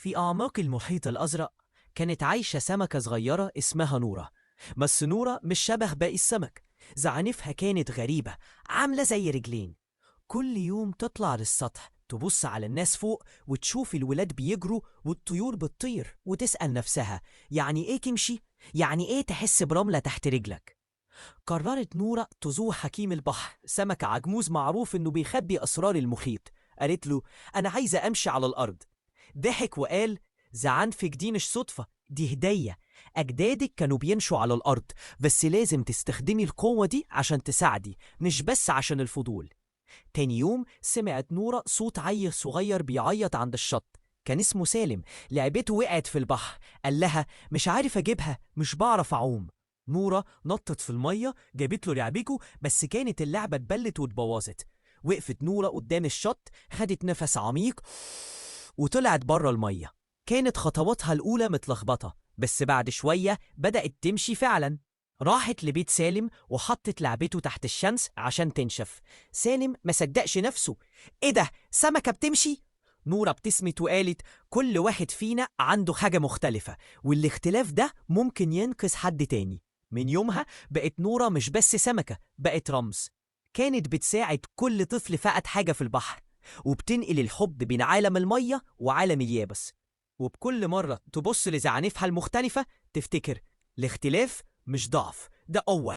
في أعماق المحيط الأزرق كانت عايشة سمكة صغيرة اسمها نورة. بس نورة مش شبه باقي السمك، زعانفها كانت غريبة، عاملة زي رجلين. كل يوم تطلع للسطح تبص على الناس فوق وتشوف الولاد بيجروا والطيور بتطير، وتسأل نفسها يعني إيه تمشي؟ يعني إيه تحس برملة تحت رجلك؟ قررت نورة تزور حكيم البحر، سمكة عجموز معروف إنه بيخبي أسرار المحيط. قالت له أنا عايزة أمشي على الأرض. ضحك وقال زعنفك دي مش صدفة، دي هدية. أجدادك كانوا بيمشوا على الأرض، بس لازم تستخدمي القوة دي عشان تساعدي، مش بس عشان الفضول. تاني يوم سمعت نورة صوت عيل صغير بيعيط عند الشط، كان اسمه سالم. لعبته وقعت في البحر. قال لها مش عارف أجيبها، مش بعرف أعوم. نورة نطت في المية جابت له لعبته، بس كانت اللعبة اتبلت واتبوظت. وقفت نورة قدام الشط، خدت نفس عميق وطلعت بره المية. كانت خطواتها الأولى متلخبطة، بس بعد شوية بدأت تمشي فعلا. راحت لبيت سالم وحطت لعبته تحت الشمس عشان تنشف. سالم ما صدقش نفسه، ايه ده، سمكة بتمشي؟ نورة ابتسمت وقالت كل واحد فينا عنده حاجة مختلفة، والاختلاف ده ممكن ينقذ حد تاني. من يومها بقت نورة مش بس سمكة، بقت رمز. كانت بتساعد كل طفل فقد حاجة في البحر، وبتنقل الحب بين عالم المية وعالم اليابس. وبكل مرة تبص لزعانفها المختلفة تفتكر الاختلاف مش ضعف، ده قوة.